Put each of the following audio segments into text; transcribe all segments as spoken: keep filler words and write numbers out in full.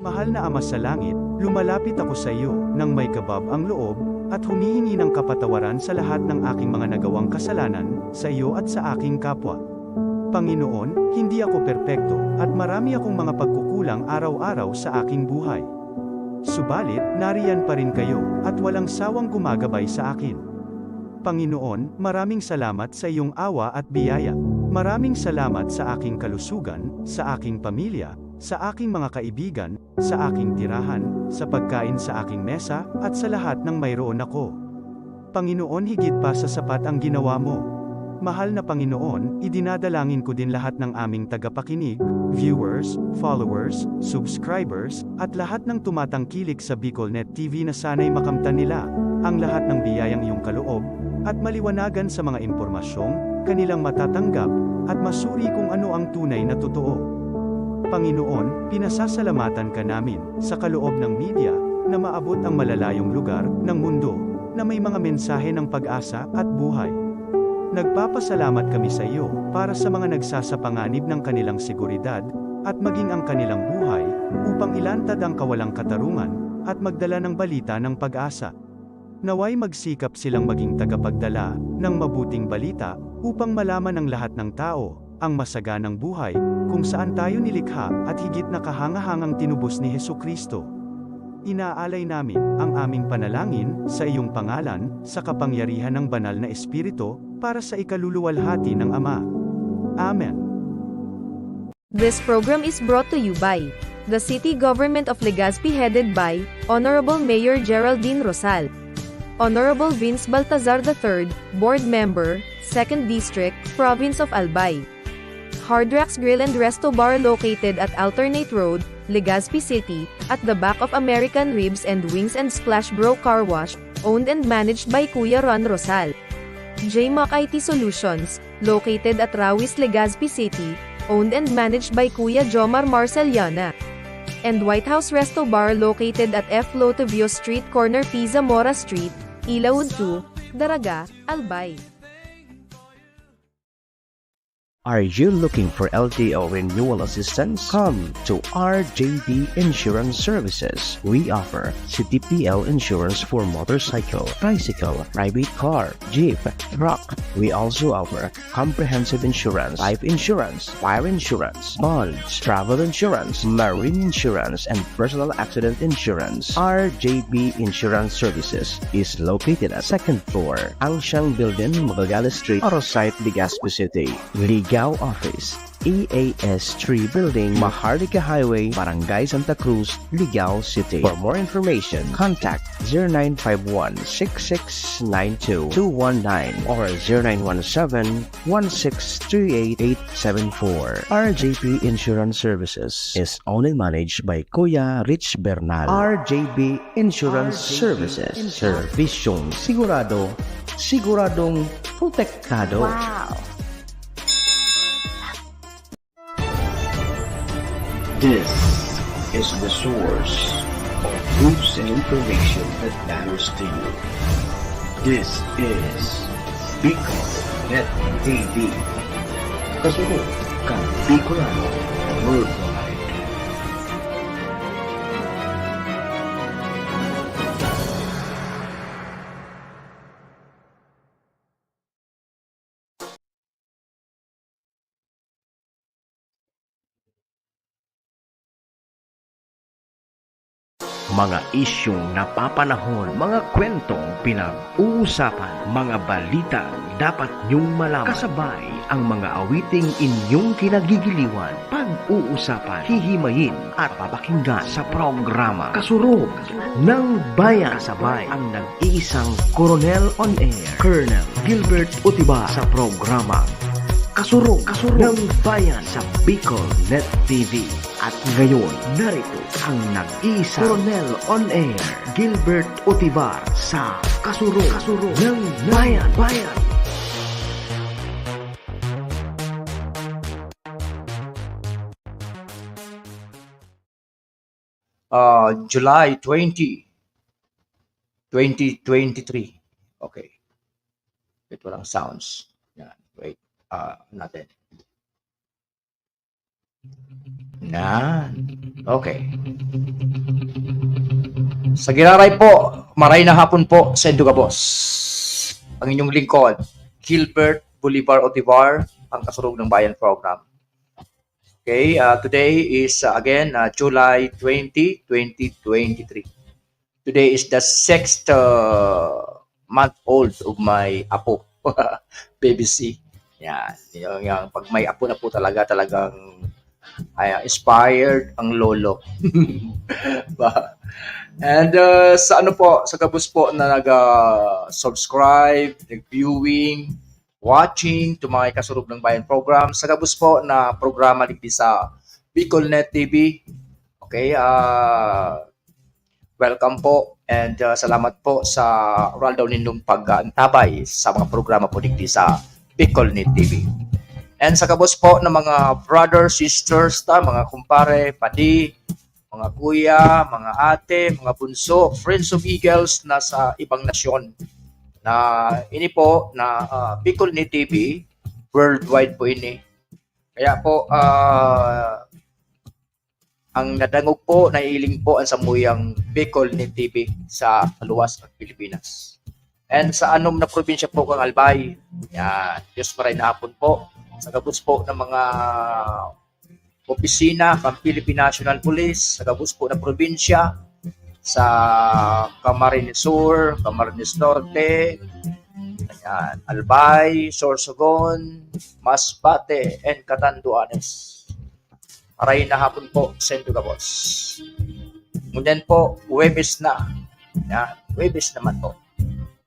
Mahal na Ama sa Langit, lumalapit ako sa iyo nang may kabab ang loob at humihingi ng kapatawaran sa lahat ng aking mga nagawang kasalanan sa iyo at sa aking kapwa. Panginoon, hindi ako perpekto at marami akong mga pagkukulang araw-araw sa aking buhay. Subalit, nariyan pa rin kayo at walang sawang gumagabay sa akin. Panginoon, maraming salamat sa iyong awa at biyaya. Maraming salamat sa aking kalusugan, sa aking pamilya, sa aking mga kaibigan, sa aking tirahan, sa pagkain sa aking mesa, at sa lahat ng mayroon ako. Panginoon, higit pa sa sapat ang ginawa mo. Mahal na Panginoon, idinadalangin ko din lahat ng aming tagapakinig, viewers, followers, subscribers, at lahat ng tumatangkilik sa BicolNet T V na sana'y makamtan nila ang lahat ng biyayang iyong kaloob at maliwanagan sa mga impormasyong kanilang matatanggap at masuri kung ano ang tunay na totoo. Panginoon, pinasasalamatan ka namin sa kaloob ng media na maabot ang malalayong lugar ng mundo na may mga mensahe ng pag-asa at buhay. Nagpapasalamat kami sa iyo para sa mga nagsasapanganib ng kanilang seguridad at maging ang kanilang buhay upang ilantad ang kawalang katarungan at magdala ng balita ng pag-asa. Naway magsikap silang maging tagapagdala ng mabuting balita upang malaman ng lahat ng tao ang masaganang buhay kung saan tayo nilikha at higit na kahangahangang tinubos ni Jesu-Cristo. Inaalay namin ang aming panalangin sa iyong pangalan, sa kapangyarihan ng Banal na Espiritu, para sa ikaluluwalhati ng Ama. Amen. This program is brought to you by the City Government of Legazpi, headed by Honorable Mayor Geraldine Rosal, Honorable Vince Baltazar the third, Board Member, Second District, Province of Albay. Hard Rocks Grill and Resto Bar, located at Alternate Road, Legazpi City, at the back of American Ribs and Wings and Splash Bro Car Wash, owned and managed by Kuya Ron Rosal. J Mac I T Solutions, located at Rawis, Legazpi City, owned and managed by Kuya Jomar Marceliana. And White House Resto Bar, located at F Lotovio Street, corner P Zamora Street, Ilaud two, Daraga, Albay. Are you looking for L T O renewal assistance? Come to R J B Insurance Services. We offer C T P L insurance for motorcycle, tricycle, private car, jeep, truck. We also offer comprehensive insurance, life insurance, fire insurance, bonds, travel insurance, marine insurance, and personal accident insurance. R J B Insurance Services is located at second floor, Angsiang Building, Magallanes Street, Arosite, Legazpi City. Ligao Office, E A S three Building, Maharlika Highway, Barangay Santa Cruz, Ligao City. For more information, contact zero nine five one, six six nine two, two one nine or zero nine one seven, one six three eight eight seven four. R J P Insurance Services is owned and managed by Kuya Rich Bernal. R J B Insurance Services. Serbisyong sigurado, siguradong protektado. Wow! This is the source of news and information that matters to you. This is Bicol Net T V. Kasunod kan Bicolano Worldwide. Mga isyung napapanahon, mga kwentong pinag-uusapan, mga balitang dapat niyong malaman. Kasabay ang mga awiting inyong kinagigiliwan, pag-uusapan, hihimayin at papakinggan sa programa Kasurog ng Bayan. Kasabay ang nag-iisang Koronel on Air, Colonel Gilbert Utibar, sa programa Kasurog, Kasurog ng Bayan sa Bicol Net T V. At ngayon, narito ang nag-iisang Koronel on Air, Gilbert Utibar, sa Kasurog, Kasurog ng Bayan. Bayan. Ah, July twenty, twenty twenty-three. Okay. Wait, walang sounds. Yan. Wait. Ah, natin. Yan. Okay. Sa Giraray po, maray na hapon po sa Indugabos. Ang inyong lingkod, Gilbert Bolivar Otivar, ang Kasurog ng Bayan program. Okay, uh, today is uh, again uh, July twenty, twenty twenty-three. Today is the sixth uh, month old of my apo, baby C. Yan. Yung, yung pag may apo na po talaga, talagang ay, inspired ang lolo. Ba? And uh, sa ano po, sa gabos po na nag-subscribe, nag-viewing, watching to mga Kasurog ng Bayan program, sa gabos po na programa digdi sa Bicol Net T V. Okay, ah, welcome po and uh, salamat po sa oral daw nindong pag-aantabay sa mga programa po digdi sa Bicol Net T V. And sa gabos po ng mga brothers, sisters, ta, mga kumpare, padi, mga kuya, mga ate, mga bunso, friends of Eagles na sa ibang nasyon. Na ini po na uh, Bicol Net T V, worldwide po ini. Kaya po, uh, ang nadangog po, naiiling po ang samuyang Bicol Net T V sa kaluwas ng Pilipinas. And sa anom na probinsya po kang Albay, yan, Diyos maray na hapon po. Sa gabos po ng mga opisina ng Philippine National Police, sa gabos po na probinsya, sa Camarines Sur, Camarines Norte, yan, Albay, Sorsogon, Masbate, and Catanduanes. Maray na hapon po, Sendo Gabos. Ngunyan po, Huwebes na. Yan, Huwebes naman po.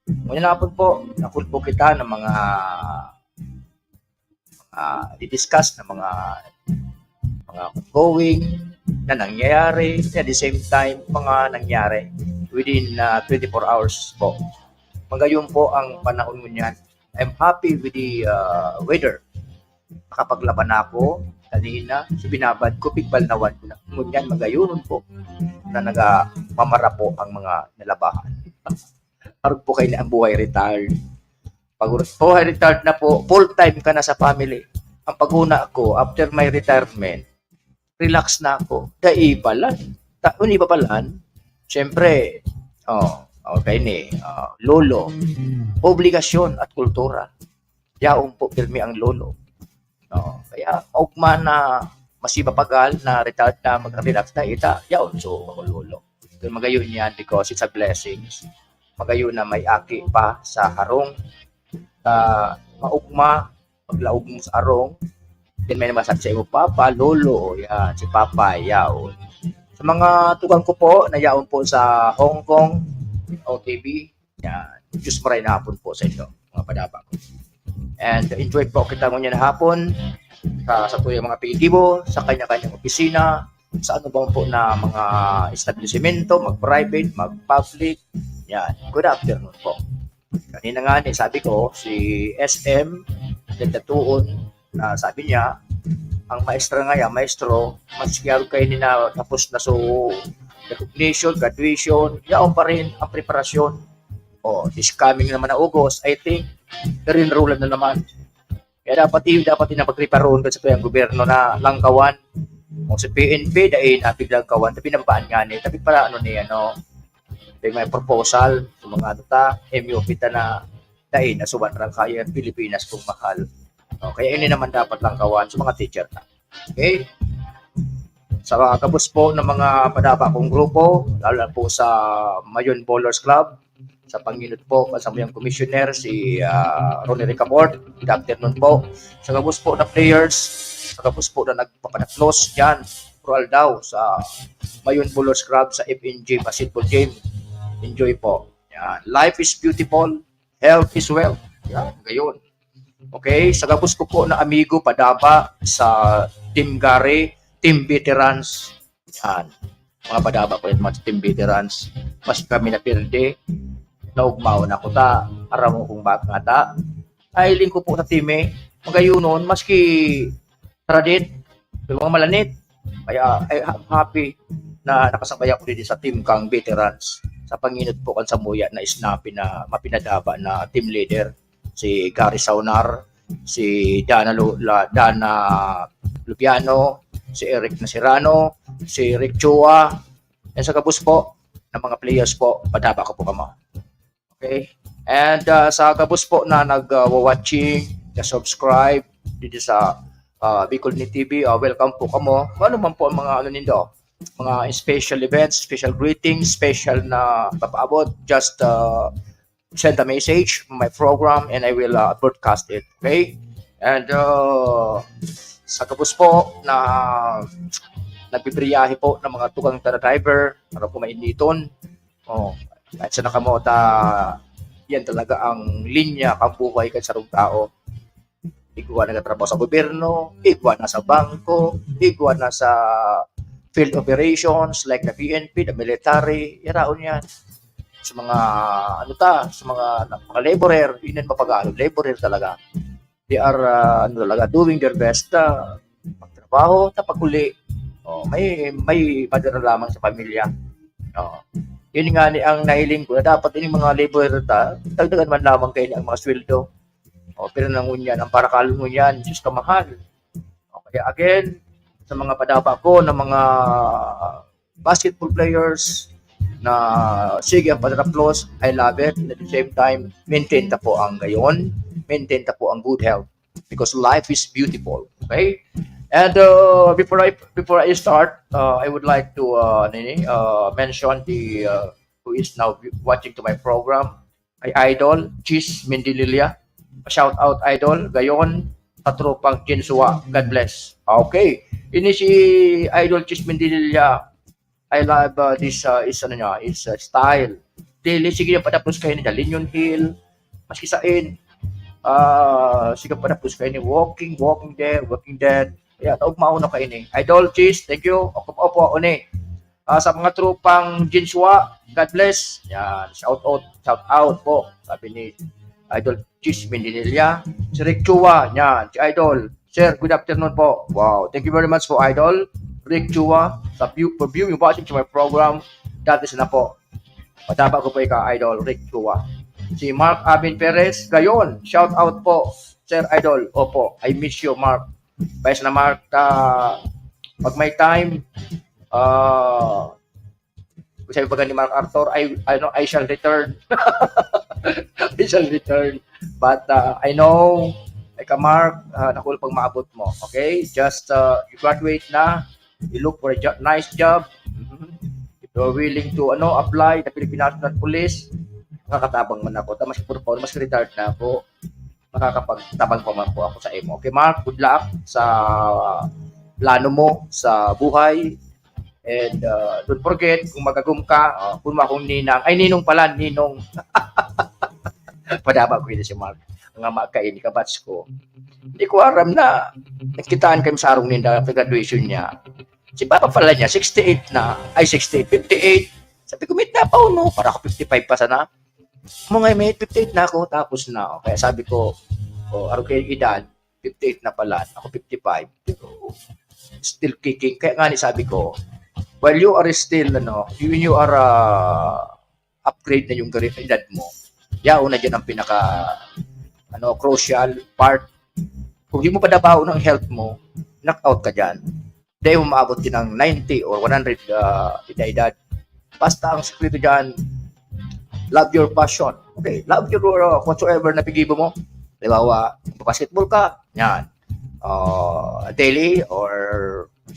Ngunyan hapon po, na-full po kita ng mga mga di-discuss na mga mga ongoing na nangyayari, at the same time, mga nangyari within uh, twenty-four hours po. Magayon po ang panahon ngunyan. I'm happy with the uh, weather. Nakapaglaba na ako kanina. So, binabad ko, pigbalnawan ko na. Ngunyan, magayon po na nagamamara po ang mga nalabahan. Arog po kayo na ang buhay retired. Pag buhay retired na po, full time ka na sa family. Ang pag-una ko, after my retirement, relax na ako. Dai balan. Ta uni ba balan? Siyempre, oh, okay ni, oh, lolo. Obligasyon at kultura. Yaon po pirmi ang lolo. No? Kaya maugma na masiba pagal na retired na mag-relax na ita, yaon so ako lolo. Kaya magayon yan because it's a blessing. Magayon na may aki pa sa harong. Uh, maugma, paglaog mo sa arong, then may naman sa imo, papa, lolo, yan, si papa, yaon. Sa mga tugang ko po, na yaon po sa Hong Kong, O T V, yan. Diyos maray na hapon po sa inyo, mga padaba ko. And enjoy po kita ngunyan na hapon sa, sa tuyang mga apelyido, sa kanya-kanyang opisina, sa ano bang po na mga establisimento, mag-private, mag-public. Yan. Good afternoon po. Kanina nga ni, sabi ko, si S M, nagtatuon, na sabi niya, ang maestra nga yan, maestro, maski arog kayo ni na tapos na so recognition, graduation, yaon pa rin ang preparasyon. O, this coming naman na August, I think, rinrulan na naman. Kaya dapat i-, dapat i-, napagpreparoon ka sa tuyang gobyerno na langkawan. Kung sa P N P, dai napig langkawan, tapi nababaan nga ni, tapi para ano ni, ano, may, may proposal, sa mga ano ta, M U P ta na, dai na suban rang kaya ang Pilipinas kung mahal. No? Kaya ini naman dapat langkawan sa mga teacher na. Okay? Sa mga kabos po ng mga padaba kong grupo, lalo na po sa Mayon Bowlers Club, sa panginot po, sa mayong commissioner, si uh, Ronnie Ricabort, good afternoon po. Sa kabos po na players, sa kabos po na nagpapanatlos dyan, Pro Aldao, sa Mayon Bowlers Club, sa F N G basketball game. Enjoy po. Yan. Life is beautiful, health is wealth. Yan, gayon. Okay, sa gabos ko po na amigo, padaba sa Team Gary, Team Veterans. Yan. Mga padaba ko yung mga Team Veterans. Mas kami na pirde, naugmaw na ko ta, aram mo kung bakit nga ta. Ay, lingko po sa team eh. Magayunon, maski tradit, yung mga malanit. Kaya, ay, ha- happy na nakasabay ako dito sa team kang veterans. Sa panginot po kan samuya na isnapi na mapinadaba na team leader, si Gary Saunar, si Dana, Lu- La- Dana Lupiano, si Eric Nasirano, si Rick Chua, yan sa kabus po, na mga players po, padaba ko po kamo. Okay? And, ah, sa gabos po na nag, ah, wa-watching, na-subscribe dito sa, ah, Bicol Ni T V, ah, welcome po kamo. Kung ano man po ang mga ano nindo, mga special events, special greetings, special na papaabot, just, ah, send a message on my program and I will, ah, broadcast it. Okay? And, ah, sa gabos po na nagbibiyahe po ng mga tukang tara driver, para po mainiton. Oh, kahit sa nakamota, yan talaga ang linya kan buhay kan sarong tao. Igwa nagtatrabaho sa gobyerno, igwa nasa bangko, igwa nasa field operations like the P N P, the military, yaraon yan. Sa mga, ano ta, sa mga, mga laborer, yun ang mapag-aano, laborer talaga. They are, ah, ano talaga, doing their best, ah, magtrabaho, tapos pag-uli, oh, may, may madara lamang sa pamilya. Oh. Yun nga ni ang nahiling ko, na dapat yung mga laborer ta, dagdagan man lamang kayo ang mga sweldo. Oh, pero nangunyan, ang parakal ngunyan, Diyos kamahal. Okay, again, sa mga padaba ko na mga basketball players na sige ang padraplos, I love it. And at the same time, maintain ta po ang gayon, maintain ta po ang good health because life is beautiful. Okay? And uh, before I before I start, uh, I would like to uh, nini, uh, mention the uh, who is now watching to my program, my idol, Chis Mindililla. Shout out, idol. Gayon, sa tropang Jinsua. God bless. Okay. Ini si Idol Chis Mindililla. I love uh, this uh, is ano niya, is uh, style. Dili, sige niya patapos kayo niya. Linyon Hill, maski sain. Ah, sige patapos kayo ni Walking, Walking Dead, Walking Dead. Ayan, naugmaon na kayo ni. Idol Chis, thank you. Opo, opo, uni. Ah, sa mga tropang Jinsua, God bless. Yan, shout out, shout out po. Sabi ni Idol Chis Mindinilla. Si Rick Chua, yan, si Idol. Sir, good afternoon po. Wow, thank you very much po, Idol. Rick Chua, sa view, for viewing, watching to my program. That is na po. Mataba ko po ika, Idol Rick Chua. Si Mark Abin Perez, gayon, shout out po, Sir Idol. Opo, I miss you, Mark. Pais na Mark, ah, pag may time, ah, sabi pa ni Mark Arthur, I, ano, I shall return. I shall return. But uh, I know, ika Mark, uh, nakul pag maabot mo. Okay? Just uh, you graduate na, you look for a jo- nice job. Mhm. If you're willing to ano apply the Philippine National Police, makakatabang man ako. Tapos puro pa, mas retired na ako. Makakapagtabang pa man po ako sa imo. Okay, Mark, good luck sa plano mo sa buhay. And uh, don't forget, kung magagom ka, uh, kung mo akong ninang, ay ninong pala, ninong. Padaba ko yun si Mark. Nga makain, kabats ko. Hindi ko aram na nagkitaan kami sa arong ninda sa graduation niya. Si Papa pala niya, sixty-eight na. Ay, sixty-eight, fifty-eight. Sabi ko, "Meet na pa, no?" Para ako fifty-five pa sana. Mo nga, "Meet, fifty-eight na ako." Tapos na. Kaya sabi ko, "Oh, arong kayo edad, fifty-eight na pala. Ako fifty-five." Pero still kicking. Kaya nga ni sabi ko, while you are still, ano, you, you are uh, upgrade na yung gari- edad mo, yaon na dyan ang pinaka ano, crucial part. Kung di mo padabaon ang health mo, knock out ka dyan. Di mo maabot din ng ninety or one hundred uh, edad. Basta ang sikreto dyan, love your passion. Okay, love your uh, whatsoever na pigibo mo. Halimbawa, basketball ka, yan. Uh, daily or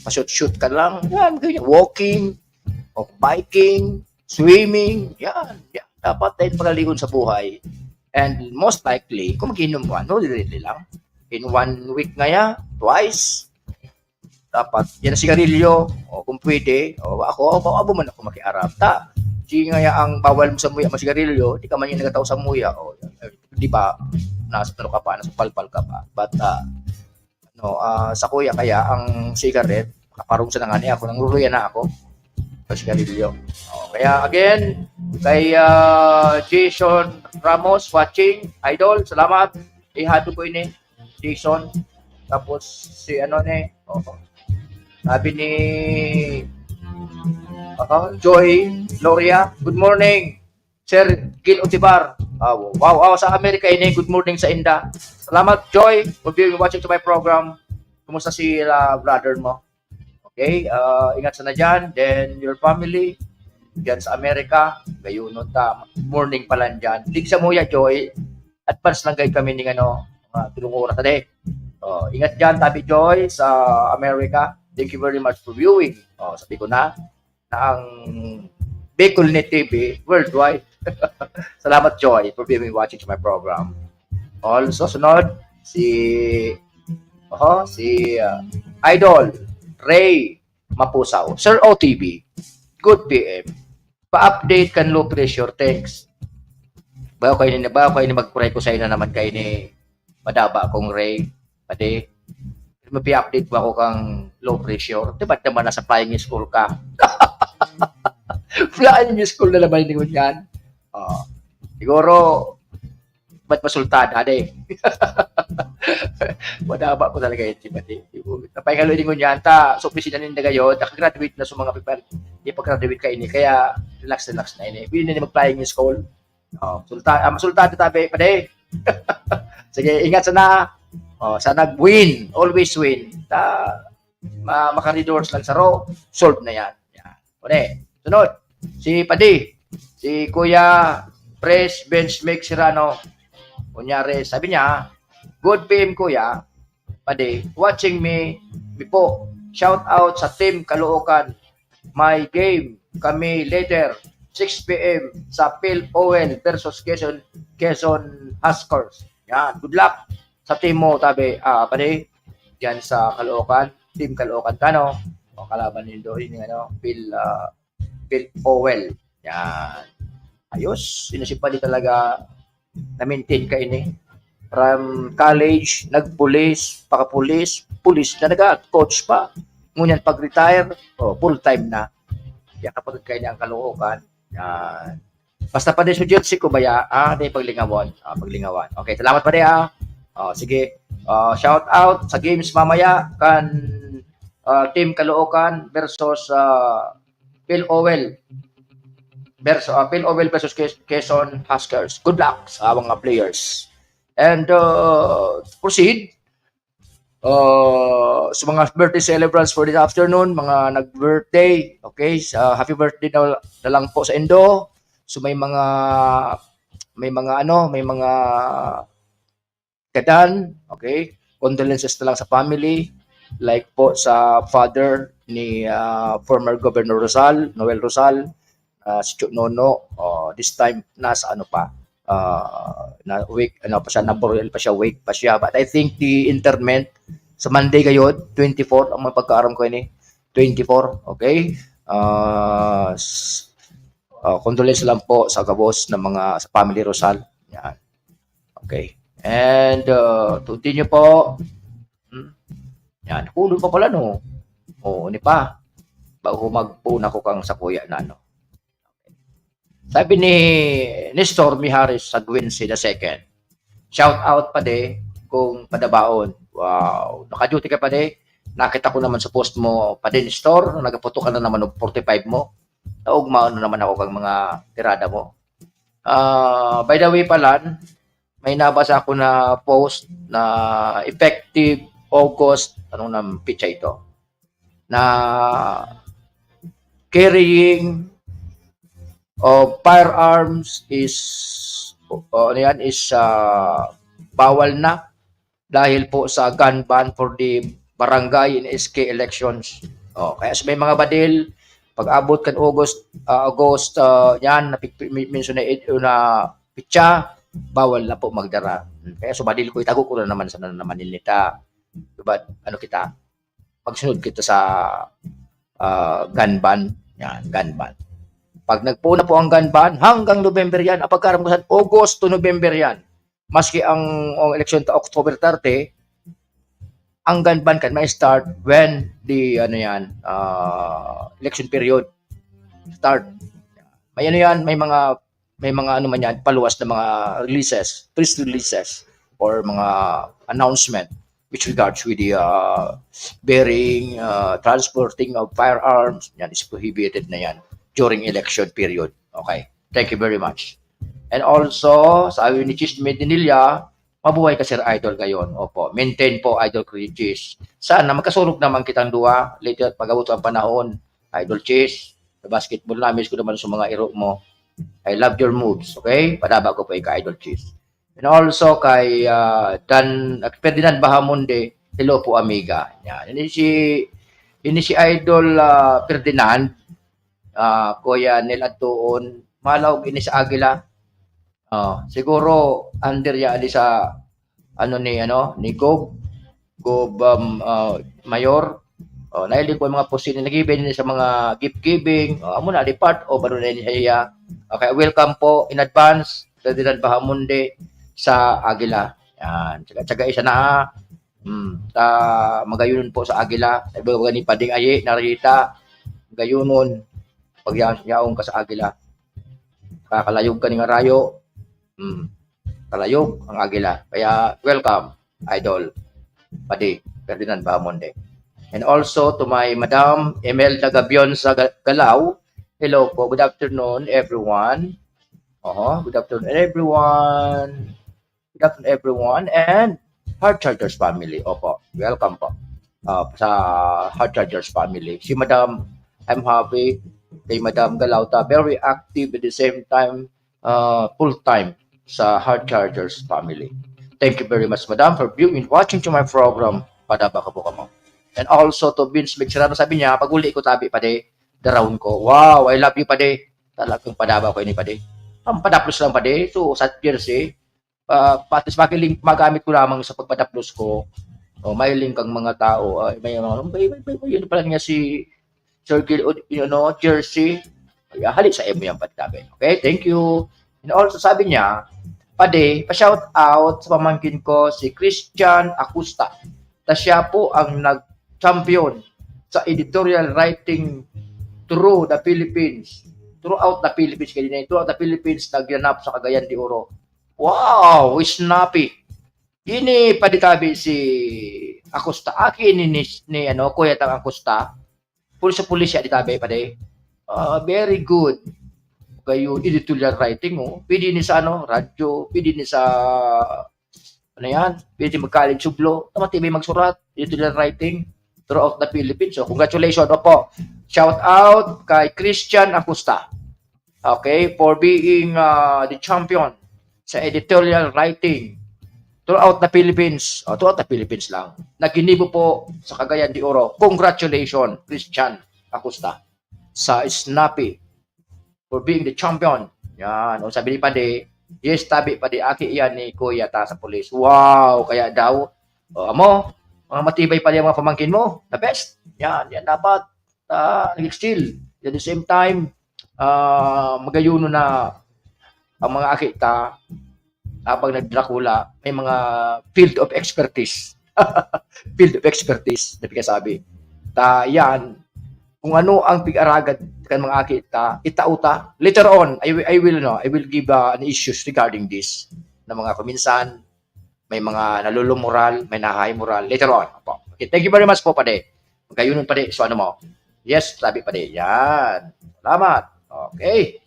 pa-shoot-shoot ka lang, yan, ganyan. Walking, o biking, swimming, yan, yan. Dapat tayo magalingon sa buhay. And most likely, kung mag-inom ka, no, dili lang. In one week nga yan, twice. Dapat, yan ang sigarilyo, o kung pwede, o ako, ako, abo man ako makiaram. Ta, sige nga yan ang bawal mo sa muya, masigarilyo, di ka man yung nagataw sa muya, o, di ba, nasa ano ka pa, nasa palpal ka pa. But, uh, no, uh, sa kuya, kaya ang cigarette, kaparong sa nangani ako, nangruruya na ako. Sa sigarilyo. O, kaya again, kay uh, Jason Ramos watching, idol, salamat. Ihado ko ini, Jason. Tapos si ano ni, oh, sabi ni uh, Joy Gloria, good morning. Sir Gil Otibar. Ah, wow, wow, sa Amerika ini. Good morning sa inda. Salamat, Joy, for being watching to my program. Kumusta si uh, brother mo? Okay, uh, ingat sana dyan. Then, your family. diyan sa Amerika, gayunon ta, morning pa lang diyan. Digsa mo ya, Joy, advance lang gayud kami ning ano, mga tulong oras na de. Oh, ingat diyan, Tabi Joy, sa Amerika. Thank you very much for viewing. Oh, sabi ko na, na ang Bicol Net T V worldwide. Salamat, Joy, for viewing, watching to my program. Also, sunod, si, oho, si uh, Idol Ray Mapusaw. Sir O T V, good P M. Pa-update kan low pressure, thanks. Bago kayo ni, bago kayo ni magkuray ko sa'yo na naman kayo ni Madaba kong Ray. Pati, mapi-update mo ako kang low pressure. Di ba't naman nasa flying school ka? Flying school na naman yung yan. Oh, siguro, ba't masultada, ade? Madaba ko talaga yun, si Pati. Napahingalo din ngunyan, ta, sa opisina ninda gayon, nakagraduate na sa mga people. Di pa graduate ka ini, kaya relax, relax na ini. Pwede na mag-flying school. Oh, sulta, ah, masultado tabi, Pati. Sige, ingat sana. Oh, sana win, always win. Ta, ma makaridors lang saro, solve na yan. Yan. Pwede. Sunod, si Padi, si Kuya Pres Bench Mix Serrano. Kunyari, sabi niya, "Good P M, Kuya Padi, watching me, me po. Shout out sa Team Caloocan. May game kami later, six P M sa Phil Owel versus Quezon, Quezon Huskers." Yan, good luck sa team mo, tabi, ah, Padi. Diyan sa Caloocan, Team Caloocan ka, no? O kalaban nindo, yun yung ano, Phil, ah, Phil Owel. Yan. Ayos, yun si Padi talaga, na-maintain ka ini. From college, nagpulis, pakapulis, pulis na nag-coach pa. Ngunyan pag-retire, oh, full-time na. Kaya kapag kayo niya ang Caloocan, yan. Basta Padi, so jersey ko baya, ah, di paglingawon. Ah, paglingawon. Okay, salamat Padi, ah. Oh, sige. Ah, shout out sa games mamaya kan ah, Team Caloocan versus ah, Phil Owel. Versus, ah, Phil Owel versus Quez- Quezon Huskers. Good luck sa mga players. And uh, proceed. Uh, sa mga birthday celebrants for this afternoon, mga nag-birthday, okay, sa happy birthday na, na lang po sa indo. So may mga may mga ano, may mga gadan, okay? Condolences na lang sa family, like po sa father ni ah, former Governor Rosal, Noel Rosal, ah, si Chu Nono, oh, this time nasa ano pa, ah, na weak, ano pa siya, naburial pa siya, weak pa siya. But I think the interment sa Monday gayod, twenty-four, ang mga pagkaaram ko ini, twenty-four, okay? Ah, s- ah, condolence lang po sa gabos ng mga sa family Rosal. Yan. Okay. And uh, continue po. Hmm. Yan. Hulog pa pala, no? Oo, ni pa. Bago magpuon ako kang sa kuya na, no? Sabi ni Nestor Miharis Sagwinsi the second, "Shout out, Padi, kung padabaon." Wow. Naka-duty ka, Padi? Nakita ko naman sa post mo, Padi Nestor, nagaputo ka na naman og forty-five mo. Naugmaon na naman ako kang mga tirada mo. Ah, by the way pala, may nabasa ako na post na effective August, anong nang pitsa ito? Na carrying of firearms is, o, ano yan, is ah, bawal na dahil po sa gun ban for the barangay and S K elections. Oh, kaya sa may mga badil, pag-abot kan August, ah, August, ah, yan, napigpi-, mi-, mention na ed-, na pitsa, bawal na po magdara. Hmm, kaya sa badil ko, itago ko na naman sa naman nita. Diba? Ano kita? Pagsunod kita sa ah, gun ban. Yan, gun ban. Pag nagpuon na po ang gun ban, hanggang November yan. Ang pagkaaram ko sa August to November yan. Maski ang, ang eleksyon ta October thirty, ang gun ban kan ma-start when the, ano yan, ah, election period start. May ano yan, may mga, may mga ano man yan, paluwas na mga releases, press releases, or mga announcement with regards with the uh, bearing, uh, transporting of firearms. Yan is prohibited na yan during election period. Okay. Thank you very much. And also, sabi ni Chis Medinilla, "Mabuhay ka, Sir Idol, ngayon." Opo. Maintain po, Idol Kuya Chis. Sana magkasurog naman kitang duwa. Later, pag-abot ang panahon, Idol Chis. Sa basketball, na-miss ko naman sa mga iro mo. I love your moves, okay? Padaba ko po kay Idol Cheese. And also kay, ah, Dan, Ferdinand Bahamonde, "Hello po, amiga." Yan. Ini si, ini si Idol, ah, Ferdinand, ah, Kuya Nel Antuon, malaog ini sa Agila. Ah, siguro under ya ali sa ano ni, ano, ni Gob, Gob, um, ah, Mayor. Oh, nahiling ko ang mga posting na nag-even sa mga gift giving. Oh, amo na, di part of ano na yun siya. Okay, welcome po in advance, Ferdinand Bahamonde sa Agila. Yan. Tsaga, tsaga isa na, ah. Hmm, ta, magayon po sa Agila. Iba ni Pading Aye, Narita. Magayonon. Pag ya-, yaon ka sa Agila, kakalayog ka ni nga rayo. Hmm. Kalayog ang Agila. Kaya, welcome, Idol Padi Ferdinand Bahamonde. And also to my Madam Imelda Gabion sa Ga-, Galao. Hello po. Good afternoon, everyone. Oho, good afternoon, everyone. Good afternoon, everyone. And Heart Chargers family. Opo, welcome po. Ah, sa Heart Chargers family. Si Madam, I'm happy kay Madam Galao ta, very active at the same time, ah, full-time sa Heart Chargers family. Thank you very much, Madam, for viewing, watching to my program. Padaba ko po kamo. And also to Vince Migserano, sabi niya, "Pag-uli ko, tabi, padi, darawon ko." Wow, I love you, padi. Talagang padaba ko ini, padi. Ang padaplos lang, padi. So, sa jersey, ah, patis makiling-, magamit ko lamang sa pagpadaplos ko. O, mahiling kang mga tao, ah, may mga, may, may, may, may, yun pala niya si Sir Gil, o, you know, jersey. Ay, hali sa imo yan, padi, tabi. Okay, thank you. And also, sabi niya, "Padi, pa-shout out sa pamangkin ko, si Christian Acosta. Ta siya po ang nag-champion sa editorial writing through the Philippines." Throughout the Philippines, kaya din, throughout the Philippines, naganap sa Cagayan de Oro. Wow, snappy. Ini, padi, tabi, si Acosta. Aki ini ni, ni, ano, Kuya Tang Acosta. Pulis sa pulis siya, di, tabi, padi. Ah, very good. Kayo, editorial writing, oh. Pwede ni sa, ano, radyo, pwede ni sa, ano yan, pwede mag-college sublo. Tama, T V magsurat, editorial writing throughout the Philippines. So, congratulations, opo. Shout out kay Christian Acosta. Okay, for being, ah, the champion sa editorial writing throughout the Philippines. Oh, throughout the Philippines lang. Naginibo po sa Cagayan de Oro. Congratulations, Christian Acosta, sa Snappy for being the champion. Yan. O, sabi ni Padi, "Yes, tabi, Padi, aki yan ni Kuya ta sa pulis." Wow, kaya daw, o, amo, mga matibay pala yung mga pamangkin mo. The best. Yan, yan dapat, ah, nag-excel. At the same time, ah, magayon na ang mga aki ta, habang nagdrakula, may mga field of expertise. Field of expertise, na pinasabi. Ta, yan, kung ano ang pig-aragad kan mga aki ta, itao ta. Later on, I, wi-, I will, no, I will give, uh, an issues regarding this, na mga kuminsan, may mga nalulumoral, may nahahay moral. Later on, opo. Okay, thank you very much po, Padi. Magkayunon, Padi. So, ano mo? Yes, sabi, Padi. Yan. Salamat. Okay.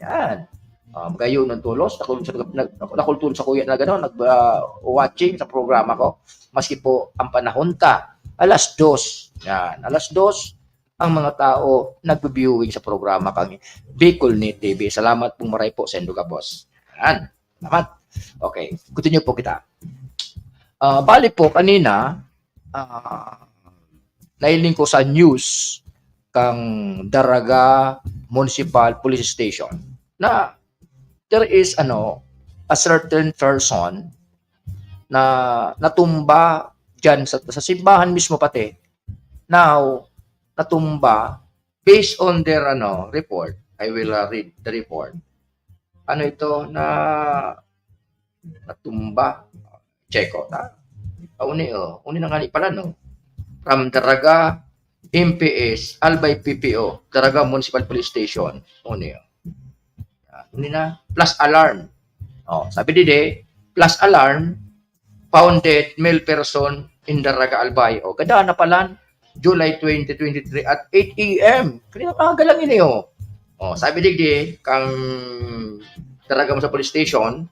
Yan. Ah, magkayunon tolos. Nakul-, sa, nag-, nakultuhan sa kuya na gano'n, nag, ah, watching sa programa ko. Maski po ang panahon ta, alas dos. Yan. Alas dos, ang mga tao nagbi-viewing sa programa kang Bicol Net T V. Salamat pong maray po, Sendo Gabos. Yan. Salamat. Okay. Continue po kita. Ah, bali po, kanina, ah, nahiling ko sa news kang Daraga Municipal Police Station na there is, ano, a certain person na natumba dyan sa, sa simbahan mismo pati. Now, natumba, based on their, ano, report, I will, uh, read the report. Ano ito na natumba? Check ko, ta? Ah, uni, oh. Uni na nga ni pala, no? From Daraga M P S, Albay P P O, Daraga Municipal Police Station. Uni, oh. Ah, uni na, plus alarm. Oh, sabi didi, plus alarm, found dead male person in Daraga, Albay. Oh, gada na pala, July twenty twenty-three at eight A M. Kanina aga lang ini, oh. Oh, sabi digdi, kang Daraga Municipal Police Station,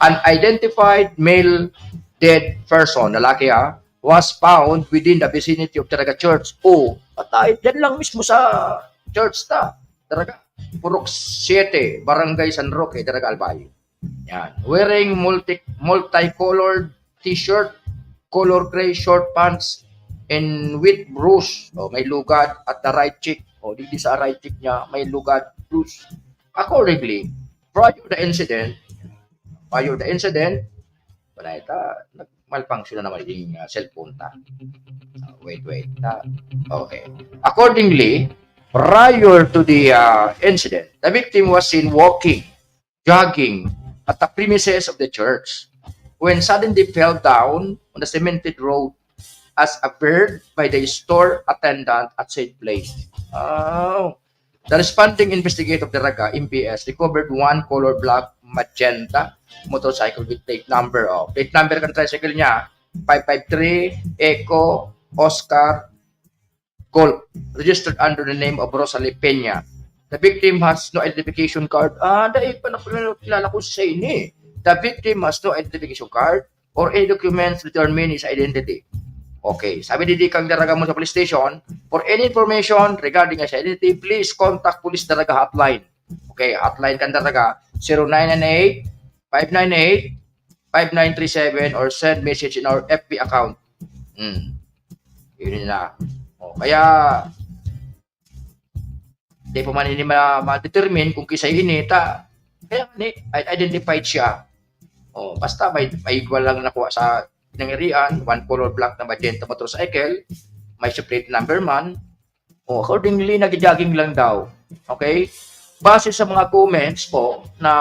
unidentified male dead person, lalaki, ah, was found within the vicinity of Daraga Church. Oh, patay, dyan lang mismo sa church ta. Daraga, Purok siete, Barangay San Roque, Daraga, Albay. Yan. Wearing multi, multicolored t-shirt, color gray short pants, and with bruise. O, may lugad at the right cheek. O, di sa right cheek niya, may lugad, bruise. Accordingly, prior the incident, prior the incident, wala ita, nag-malfunction na naman yung uh, cellphone ta. Uh, wait, wait. Ta. Okay. Accordingly, prior to the uh, incident, the victim was seen walking, jogging at the premises of the church when suddenly fell down on the cemented road as observed by the store attendant at said place. Oh. The responding investigator of the Raga M P S recovered one color black magenta motorcycle with plate number. Oh, plate number kan tricycle niya, five five three Echo Oscar Golf, registered under the name of Rosalie Peña. The victim has no identification card. Ah, dai pa na kilala ko sa ini. The victim has no identification card or any documents determine his identity. Okay, sabi di kang daraga mo sa police station, for any information regarding his identity, please contact Police Daraga Hotline. Okay, hotline kan daraga, zero nine nine eight, five nine eight, five nine three seven or send message in our F B account. Hmm. Yun na. O, kaya, di pa man ini ma-, ma-determine kung kisay ini, ta, kaya ni, i-, identified siya. O, basta may, may igwa lang nakuha sa pinangirian, one color black na magenta motorcycle, may plate number man. O, accordingly, nag-jogging lang daw. Okay? Base sa mga comments po na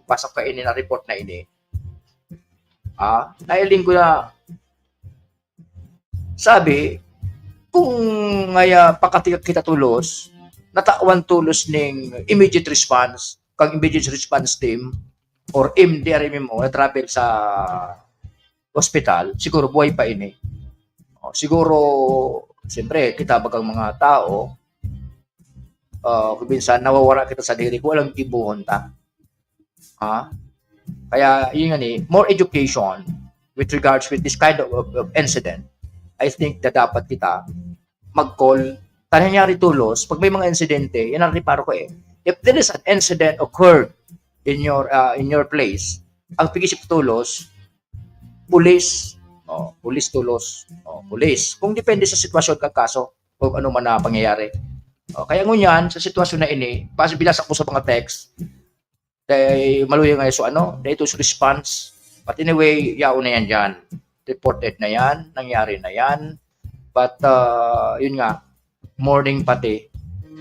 basa ko ini na report na ini, ah, nailing ko na sabi, kung ngaya pakati kita tolos, natawan tolos ning immediate response, kang immediate response team, or M D R M M O na travel sa hospital, siguro buhay pa ini. O, siguro, siyempre, kita bagang mga tao, ah, kung minsan nawawara kita sa diri, kung alang gibuhon ta. Ha? Kaya, yun nga ni, more education with regards with this kind of, of, of incident. I think na dapat kita mag-call. Ta nangyari tolos, pag may mga insidente, yan ang reparo ko eh. If there is an incident occurred in your, ah, in your place, ang pag-isip tolos, pulis, o, pulis tolos, o, pulis. Kung depende sa sitwasyon kang kaso, o ano man na pangyayari. O, kaya ngunyan, sa sitwasyon na ini, base binasa ko sa mga text, dai maluya nga so ano, dai ito sa response. But anyway, yaon na yan dyan. Reported na yan, nangyari na yan. But, ah, yun nga, morning pati.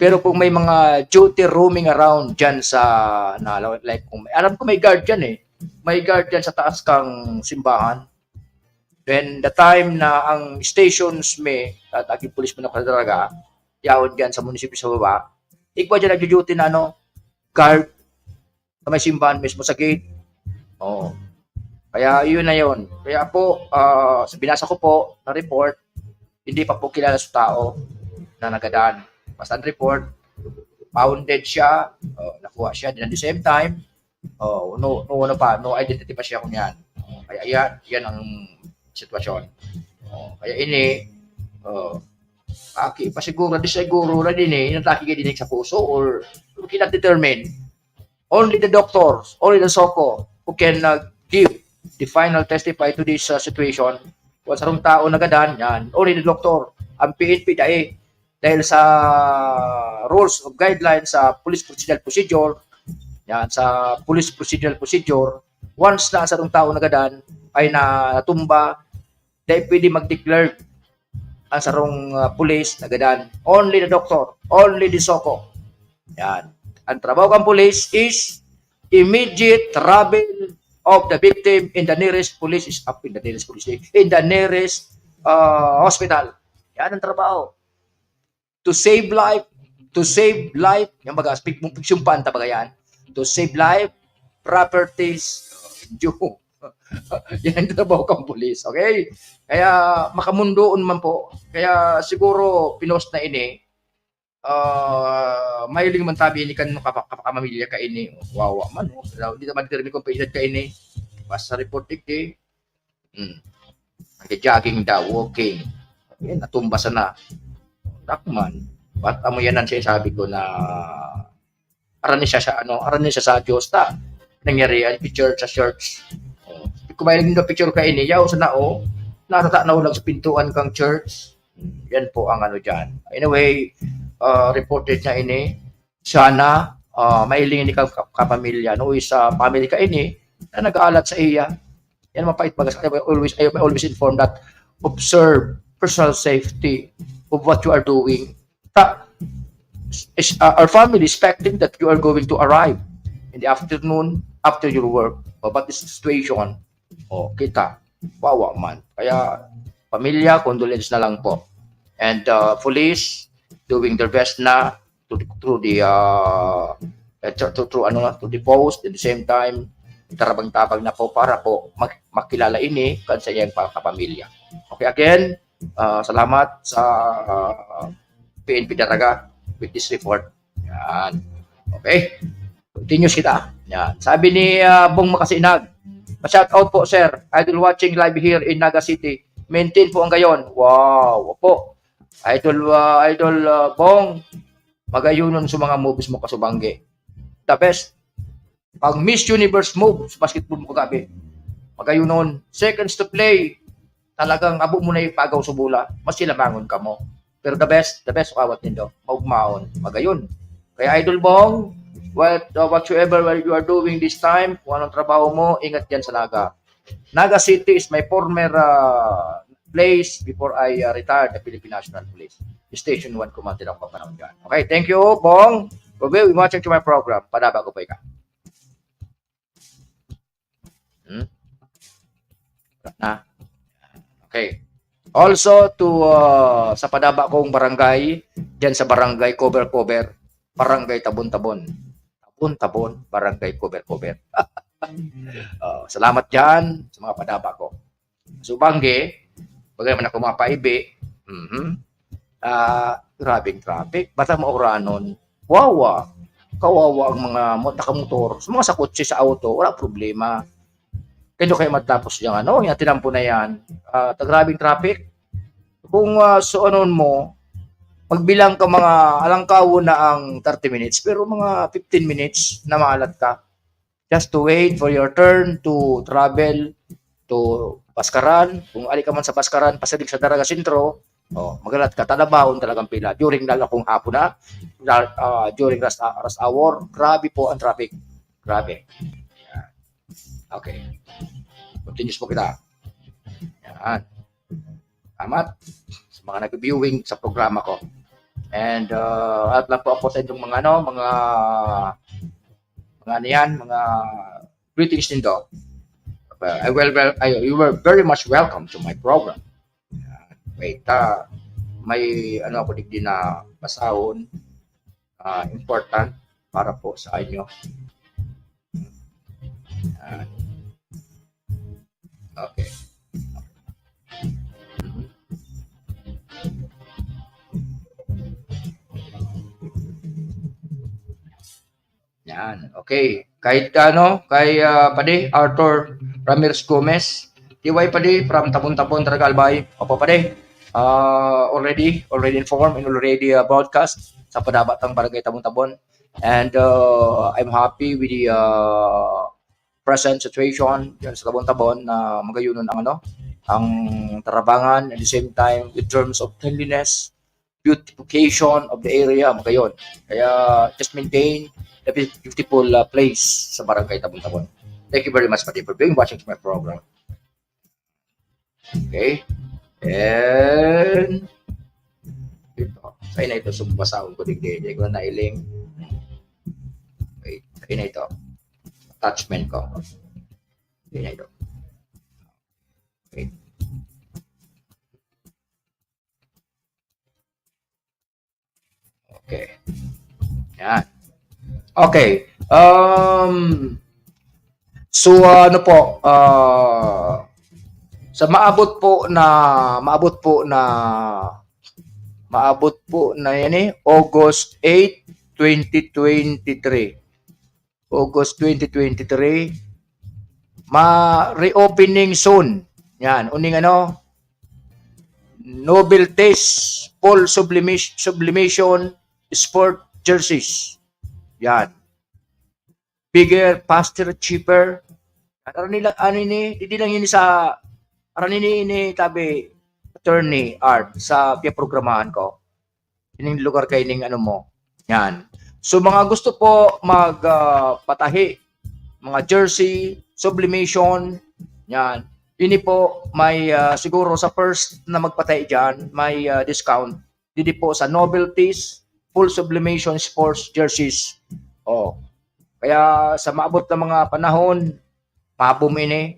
Pero kung may mga duty roaming around dyan sa, na, like, kung may, alam ko may guard dyan eh. May guard dyan sa taas kang simbahan. Then, the time na ang stations mi, at aging pulis mo na kadaraga, yaon dyan sa munisipyo sa baba, igwa dyan nagjo-duty na ano, guard, sa may simbahan mismo sa gate. Oo. Kaya yun na yun. Kaya po, ah, sa binasa ko po na report, hindi pa po kilala sa tao na nagadan. Basta ang report, founded siya, oh, nakuha siya. Then at the same time, oh, no, no, ano pa, no identity pa siya kung yan. Oh, kaya yan, yan ang sitwasyon. Oh, kaya ini, oh, aki pa siguro, di siguro na din eh, inatake ka din sa puso or we cannot determine. Only the doctors, only the SOCO who can uh, give the final testify to this uh, situation. Kung sarong tao nagadan, yan, only the doctor. Ang P N P dai. Dahil sa rules of guidelines sa police procedural procedure, yan, sa police procedural procedure, once na sarong tao nagadan, ay na natumba, dai pwede mag-declare ang sarong uh, police nagadan. Only the doctor, only the SOCO. Yan. Ang trabaho kang police is immediate travel of the victim in the nearest police is up in the nearest police station, in the nearest uh, hospital. Yan ang trabaho. To save life, to save life, yung baga, pig-, pigsumpaan ta baga yan. To save life, properties, you. Yan ang trabaho kang police, okay? Kaya makamundoon man po. Kaya siguro pinost na ini, ah, mahiling man tabi ini kan kapa-, kapamilya ka ini, wawa man, oh. Daw, di naman determine kung paedad ka ini. Basta report iki. Hmm. Nag-jogging daw, walking. Yan, natumba sana. Dakman. But amo yan ang sinasabi ko na aran ni siya sa ano, aran ni siya sa Diyos ta. Nangyari yan, picture sa church. Oh. Kung may naging picture ka ini, yaw sa nao, natatanaw lang sa pintuan kang church. Yan po ang ano dyan. Anyway, uh, reported na ini. Sana, uh, mailing ini ka, ka, kapamilya. No? Is uh, family ka ini, na nag-aalat sa iya. Yan mapait bagas. I always, I always inform that observe personal safety of what you are doing. Ta, is, uh, our family expecting that you are going to arrive in the afternoon after your work. Oh, but this situation, oh, kita, wawa man. Kaya, pamilya, condolence na lang po. And uh, police, doing their best na to, through the uh, eh, through, through, through ano na, to the post, at the same time, tarabang-tabang na po para po mag, makilala ini kan sa iyang kapamilya. Okay, again, uh, salamat sa uh, P N P Daraga with this report. Yan. Okay. Continuous kita. Yan. Sabi ni uh, Bong Makasinag, "Pa-shout out po, sir. Idol watching live here in Naga City. Maintain po ang gayon." Wow. Opo. Idol, uh, Idol uh, Bong, magayunon sa mga moves mo, kasubanggi. The best. Pag Miss Universe move sa basketball mo kagabi, magayunon. Seconds to play, talagang abo mo na ipagaw sa bola, mas silamangon ka mo. Pero the best, the best awat nindo, maugmaon, magayon. Kaya Idol Bong, what, uh, whatsoever you are doing this time, kung anong trabaho mo, ingat yan sa Naga. Naga City is my former uh, place before I uh, retired the Philippine National Police. Station one Command ako panahon dyan. Okay, thank you, Bong. We'll be watching to my program. Padaba ko po ikaw. Hmm? Na. Okay. Also to uh, sa padaba kong barangay, diyan sa barangay Cover Cover, barangay Tabon-Tabon. Tabon-Tabon, barangay Cover Cover. Oh, salamat diyan sa mga padaba ko. Subanggi, bagay man ako mapaibi. Mhm. Ah, grabeng traffic. Basta mauranon. Wawa. Kawawa ang mga mo- nakamotor. Sa mga sa kotse, sa auto, wala problema. Kaya kaya matapos yung ano, yung tinampo na yan. Ah, ta grabeng traffic. Kung uh, suonon mo, magbilang ka mga alangkawon na ang thirty minutes, pero mga fifteen minutes na maalat ka. Just to wait for your turn to travel to Paskaran. Kung ali ka man sa Paskaran, pasalig sa Daraga Sentro, oh, magalat ka, talabaon talagang pila. During na akong hapon na, na- ah, during rush, ah, rush hour, grabe po ang traffic. Grabe. Yan. Okay. Continuous po kita. Yan. Salamat sa mga nag-viewing sa programa ko. And uh, at lang po ako sa inyong mga ano, mga mga ano yan, mga greetings nindo. Uh, I well, well, I, you were very much welcome to my program. Yan. Wait, ah, may ano ako digdi na basahon, ah, important para po sa inyo. Yan. Okay. Yan. Okay. Kahit ano, kay ah, Padi, Arthur Ramirez Gomez, T Y Padi from Tabon-Tabon, Daraga, Albay. Opo, Padi. Ah, already, already informed and already ah, broadcast sa padaba tang Barangay Tabon-Tabon. And ah, I'm happy with the ah, present situation diyan sa Tabon-Tabon na magayonon ang ano, ang tarabangan, at the same time, in terms of cleanliness, beautification of the area, magayon. Kaya just maintain the beautiful uh, place sa Barangay Tabon-Tabon. Thank you very much, Padi, for being watching to my program. Okay. And ito. Sa ina ito, sumbasahon ko digdi. Hindi ko na nailing. Wait. Sa ina ito. Attachment ko. Sa ina ito. Wait. Okay. Yan. Okay. Um, so, uh, ano po, uh, sa maabot po na, maabot po na, maabot po na yan eh, August eight, twenty twenty-three. August twenty twenty-three. Ma-reopening soon. Yan, uning ano, Novelties, full sublimation, sublimation, sport jerseys. Yan. Bigger, faster, cheaper. Ano nila, ano ini, hindi lang yun sa, ano ini, ini, tabi, Attorney Art, sa piyaprogramahan ko. Ining lugar kay ning ano mo. Yan. So, mga gusto po mag, ah, patahi, mga jersey, sublimation, yan. Ini po, may, ah, siguro sa first na magpatahi dyan, may, ah, discount. Didi po sa novelties, full sublimation sports jerseys. Oh. Kaya sa maabot na mga panahon, mabum ini.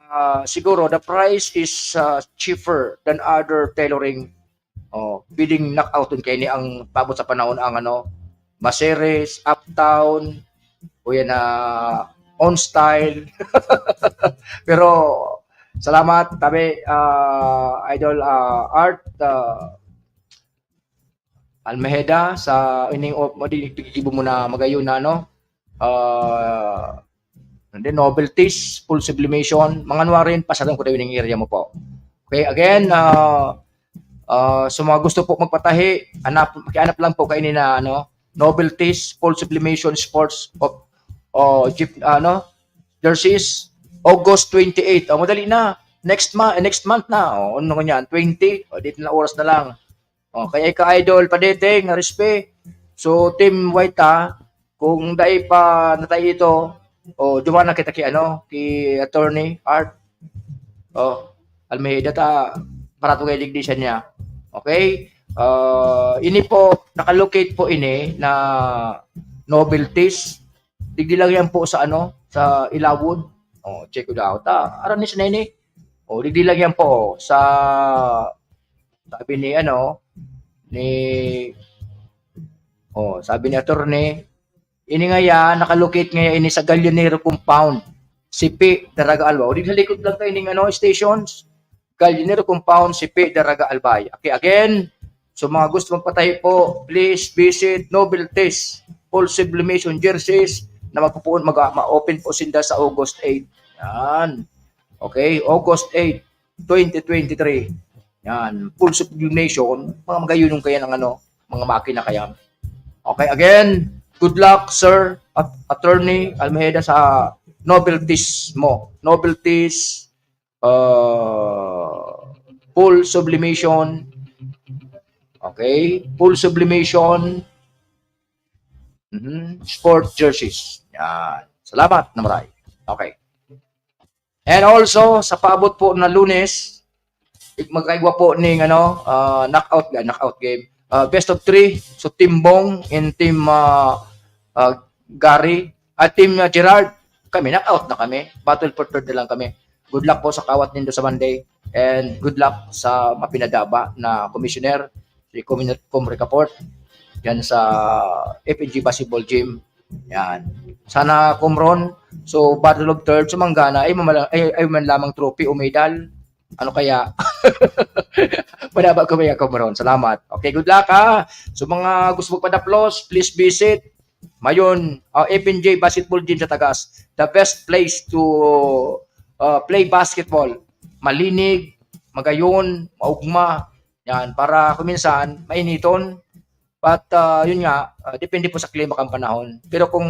Ah, siguro, the price is, ah, cheaper than other tailoring. Oh, pwedeng knockout din kayo ni ang paabot sa panahon ang ano, Maseres, Uptown, o yan na On Style. Pero, salamat, tabi, ah, Idol, ah, Art, ah, Almejeda, sa ining op-, madi-, gibo mo na magayon na, ano, ah, and then novelties, full sublimation, mga nuwarin, pasalan ko daw yung area mo po. Okay, again, ah, ah, sa mga gusto po magpatahi, hanap, makihanap lang po kayo ni na, ano, novelties, full sublimation, sports, o, o, jeep, ano, jerseys, August twenty-eight. Oh, madali na. Next ma-, next month na. Oh, ano nga yan? Twenty? Oh, dito na oras na lang. Oh, kaya ika idol, padating, na respe. So, Team White ha, kung dai pa natay ito, oh, duman na kita ki ano, ki Attorney Art. Oh, Almejeda ta, para to kay digdi siya niya. Okay? Ah, ini po, nakalocate po ini na novelties. Digdi lang yan po sa ano, sa Ilawod. Oh, check it out. Ah, aram ni sa nini. Oh, digdi lang yan po sa, sabi ni ano, ni, oh, sabi ni attorney, ini nga yan, nakalocate nga yan, ini sa Gallinero Compound, Sipi, Daraga, Albay. O, di sa likod lang kayo ning ano, stations. Gallinero Compound, Sipi, Daraga, Albay. Okay, again, so mga gusto magpatahi po, please visit Novelties, full sublimation jerseys na magpupuon, mag, ma-open po sinda sa August eight. Yan. Okay, August eight, twenty twenty-three. Yan, full sublimation, mga magayunong kaya ng ano, mga makina kaya. Okay, again, good luck, sir, at Attorney Almejeda, sa novelties mo. Novelties, uh, full sublimation. Okay, full sublimation. Mhm. Sport jerseys. Yan. Salamat na maray. Okay. And also, sa paabot po na Lunes, magkaigwa po ning ano, ah, knockout, ah, knockout game. Ah, best of three. So, Team Bong and Team, ah, ah, Gary, at Team, ah, Gerard, kami, knockout na kami. Battle for third na lang kami. Good luck po sa kawat nindo sa Monday. And good luck sa mapinadaba na commissioner, si Commissioner Com Ricaport, dyan sa F N G Basketball Gym. Yan. Sana, Comron, so, Battle of Third, sumanggana, ay, mamala-, ay, ay man lamang trophy o medal. Ano kaya? Madaba ko ba yan, Comron? Salamat. Okay, good luck, ha. So, mga gusto magpadaplos, please visit Mayon, uh, F N J Basketball Gym sa Tagas. The best place to, uh, play basketball. Malinig, magayon, maugma. Yan, para kuminsan, mainiton. But, uh, yun nga, uh, depende po sa klima kang panahon. Pero kung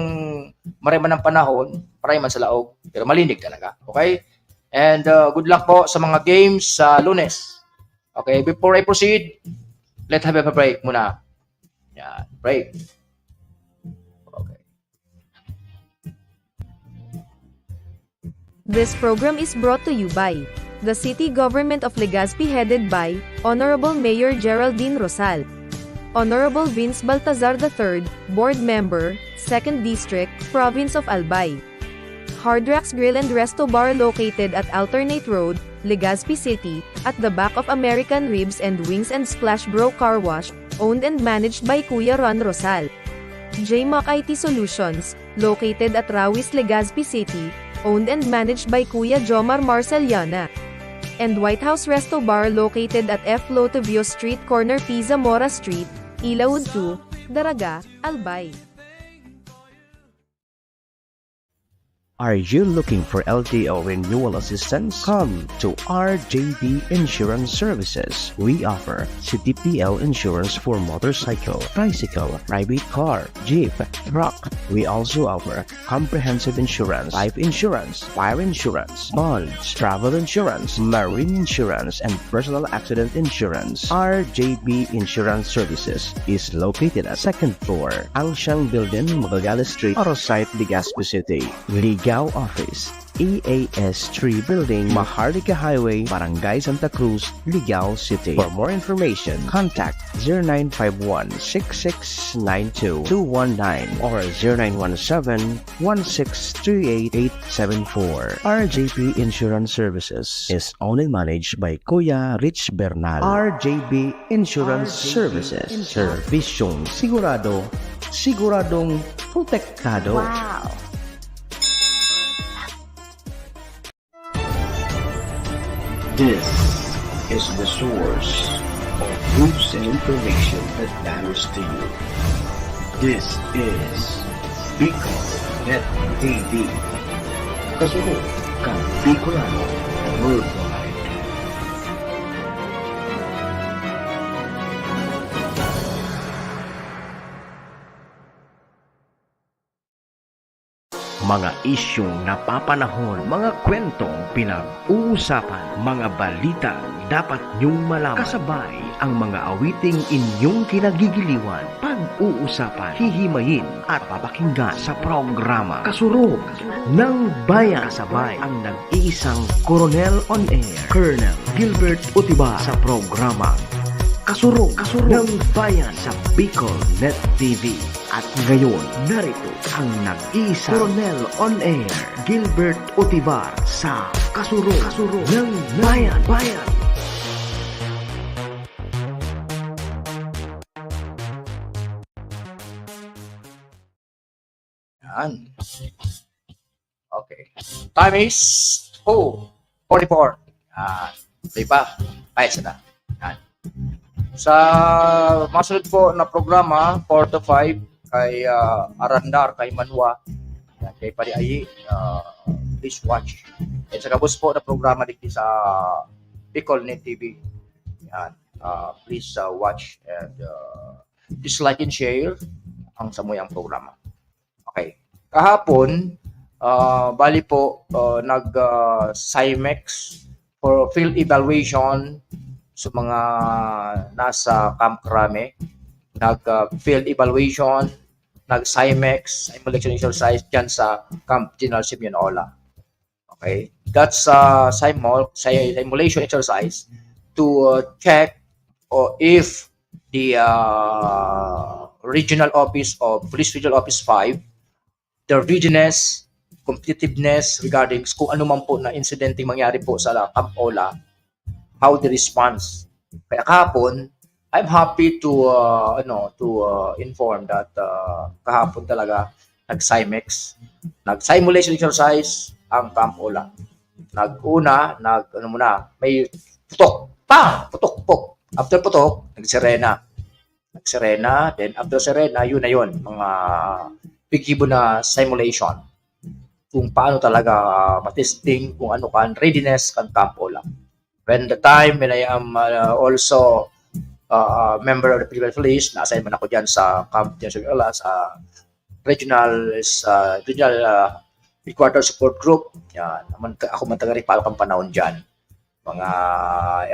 maray man ang panahon, maray man sa laog. Pero malinig talaga. Okay? And, uh, good luck po sa mga games sa Lunes. Okay, before I proceed, let's have a break muna. Yan, break. Okay. This program is brought to you by the City Government of Legazpi, headed by Honorable Mayor Geraldine Rosal, Honorable Vince Baltazar the third, Board Member, Second District, Province of Albay. Hard Rocks Grill and Resto Bar, located at Alternate Road, Legazpi City, at the back of American Ribs and Wings and Splash Bro Car Wash, owned and managed by Kuya Ron Rosal. J Mac I T Solutions, located at Rawis, Legazpi City, owned and managed by Kuya Jomar Marceliana. And White House Resto Bar, located at F Lotovio Street, corner P Zamora Street, Ilawod two, Daraga, Albay. Are you looking for L T O renewal assistance? Come to R J B Insurance Services. We offer C D P L insurance for motorcycle, tricycle, private car, jeep, truck. We also offer comprehensive insurance, life insurance, fire insurance, bonds, travel insurance, marine insurance, and personal accident insurance. R J B Insurance Services is located at second floor, Angshang Building, Magallanes Street, Arosite, Legazpi City. Ligao Office, E A S three Building, Maharlika Highway, Barangay Santa Cruz, Ligao City. For more information, contact zero nine five one, six six nine two, two one nine or zero nine one seven, one six three eight, eight seven four. R J P Insurance Services is owned and managed by Kuya Rich Bernal. R J B Insurance Services. Serbisyong sigurado, siguradong protektado. Wow! This is the source of news and information that matters to you. This is Bicol Net T V. Kasunod kan Bicolano Worldwide. Mga isyung napapanahon, mga kwentong pinag-uusapan, mga balitang dapat niyong malaman. Kasabay ang mga awiting inyong kinagigiliwan. Pag-uusapan, hihimayin at papakinggan sa programa Kasurog ng Bayan. Kasabay ang nag-iisang Koronel on Air, Colonel Gilbert Utibar sa programa Kasurog, Kasurog ng Bayan sa Bicol Net T V. At ngayon, narito ang nag-iisang Koronel on Air, Gilbert Utibar sa Kasurog, Kasurog ng Bayan. Bayan. Yan. Okay. Time is two forty-four. Yan. Di ba? Ay, isa na. Yan. Sa masunod po na programa, four to five, kay, ah, Arandar, kay Manwa, yan, kay Pari Ayi, ah, please watch. At sa gabos po na programa digdi sa Bicol Net T V. Yan. Ah, please, ah, watch and, ah, please like and share ang samuyang programa. Okay. Kahapon, ah, bali po, ah, nag, ah, Cymex for field evaluation sa mga nasa Camp Crame. Nag, ah, field evaluation, nag Cymex, simulation exercise dyan sa Camp General Simeon Ola. Okay? That's, uh, simul-, si-, simulation exercise to, uh, check or if the, uh, regional office of Police Regional Office five, their readiness, competitiveness regarding kung ano man po na insidenteng mangyari po sa Camp Ola, how the response. Kaya kahapon, I'm happy to, uh, ano, to, uh, inform that, uh, kahapon talaga nag-Cymex, nag-simulation exercise ang Camp Ola. Nag-una, nag, ano muna, may putok, pang! Putok, pok! After putok, nagsirena. Nagsirena, then after sirena, yun na yun, mga pigibo na simulation. Kung paano talaga matesting kung ano kan readiness kan Camp Ola. When the time when I am, uh, also, uh, a member of the Philippine Police, na-assign man ako diyan sa Camp General Simeon Ola, sa regional, sa regional, uh, headquarters support group. Yan. Ako man, ako man taga Ripalco ang panahon diyan. Mga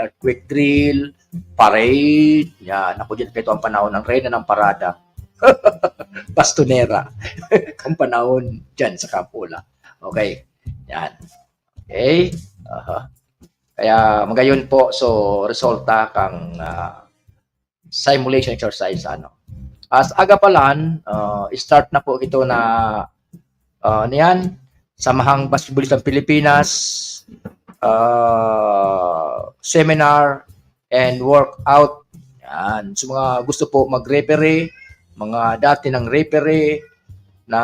earthquake drill, parade, yan. Ako diyan, kaya ito ang panahon ng reyna ng parada. Bastonera. Ang panahon diyan sa Camp Ola. Okay. Yan. Okay? Aha. Kaya magayon po, so, resulta kang, ah, simulation exercise, ano. As aga pa lang, ah, start na po ito na, ah, ano yan? Samahang Basketballistang Pilipinas, ah, seminar and workout. Yan. Sa mga gusto po mag-referee, mga dati ng referee na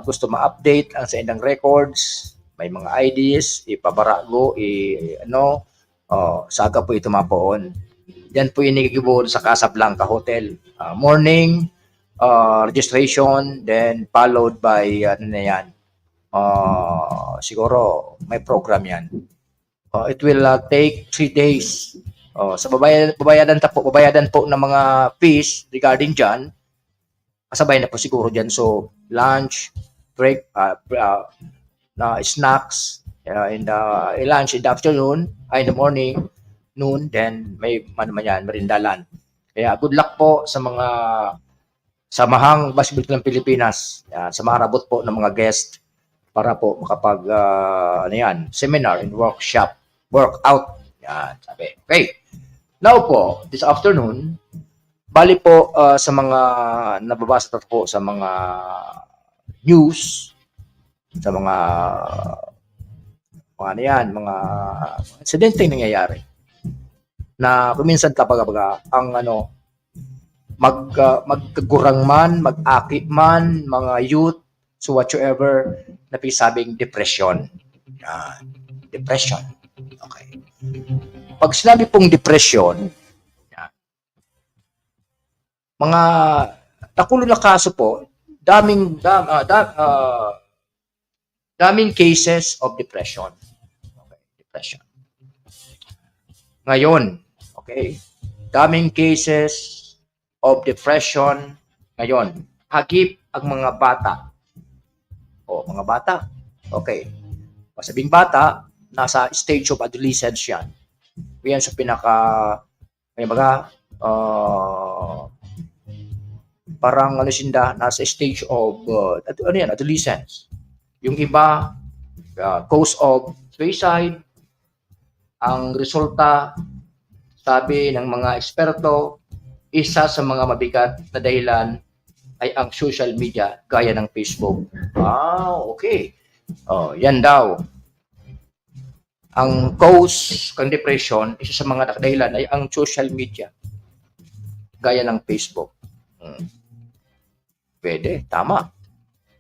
gusto ma-update ang sa indang records, may mga I Ds, ipabarago, i-, ano, oh, sa aga po ito mapoon. Yan po inigibo sa Casablanca Hotel. Ah, morning, ah, registration, then followed by, ano na yan, Ah, siguro may program yan. Uh, it will uh, take three days. Uh, sa babay, babayadan ta po, babayadan po ng mga fees regarding dyan. Kasabay na po siguro dyan. So, lunch, break, uh, uh, na snacks, uh, in the uh, lunch in the afternoon, uh, in the morning, noon, then may ano man yan, merindalan. Kaya good luck po sa mga Samahang Basketball ng Pilipinas, yan, sa maarabot po ng mga guest para po makapag, ah, ano yan, seminar and workshop, workout. Yan, sabi. Okay. Now po, this afternoon, bali po ah, sa mga nababasa ko po sa mga news, sa mga mga ano yan, mga insidenteng nangyayari na kung minsan talaga baga ang ano, mag, ah, magkagurang man, mag-aki man, mga youth, so whatsoever, na pigsabing depression. Yan. Depression. Okay. Pag sinabi pong depression, yan, mga nakulo na kaso po, daming, dam, ah, dam, ah, daming cases of depression. Okay, depression. Ngayon, okay, daming cases of depression ngayon. Hagip ang mga bata. O, mga bata. Okay. Masabing bata, nasa stage of adolescence yan. Yan sa pinaka, may baga, ah, parang ano sinda, nasa stage of, uh, ad- ano yan, adolescence. Yung iba, uh, cause of suicide, ang resulta, sabi ng mga eksperto, isa sa mga mabigat na dahilan ay ang social media gaya ng Facebook. Ah, okay. Oh, yan daw. Ang cause ng depression, isa sa mga dahilan ay ang social media gaya ng Facebook. Hmm. Pwede, tama.